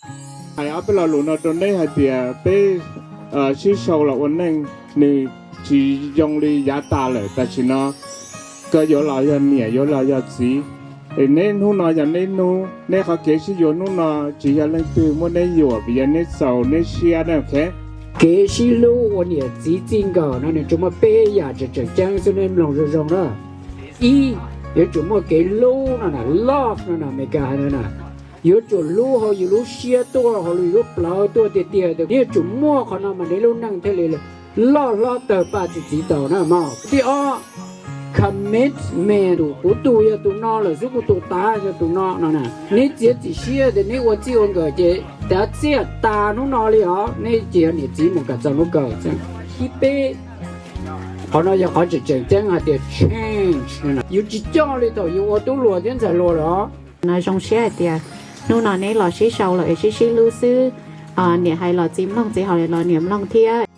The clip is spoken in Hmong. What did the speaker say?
Hais ob peb lo lus no rau neb hais tias peb sib sau los ua neej, nws tsis zoo li yav tas lawm. Tam sim no koj yuav los yog niam, yuav los yog txiv, neb hnub no yog neb hnub, neb qhov kev sib yuav hnub no tsis yog leej twg muab neb yuam, vim yog neb xaus neb siab na, ok? Kev sib hlub ua niam txiv txij nkawm no nws tsuas muaj peb yam tseem tseem ceeb xwb, nej mloog zoo zoo na. Ib, yuav tsum muaj kev hlub no na, love no na, Meskas hais no na. Yuav tsum hlub hauv yus lub siab tuaj, hauv yus lub plawv tuaj tiag tiag tias neb yuav tsum muaj qhov no mas neb lub neej thiaj li loj hlob tawg paj txi txiv taus na mog. Thib ob, commitment, kuv tus yog tus no lawm xwb, kuv tus tas yog tus no no na. Neb txiav txim siab tias neb ua txij ua nkawm ces tav txiaj tas hnub no li os, neb ces yog niam txiv mus kom txog hnub kawg. Thib peb, qhov no yog qhov tseem tseem ceeb hais tias change, yus tsis coj li thaum yus ua tub hluas thiab ntxhais hluas lawm os. No zoo siab hais tias hnub no neb los sib sau los es sib sib hlub xwb. Niam hais los txiv mloog, txiv hais los niam mloog thiab.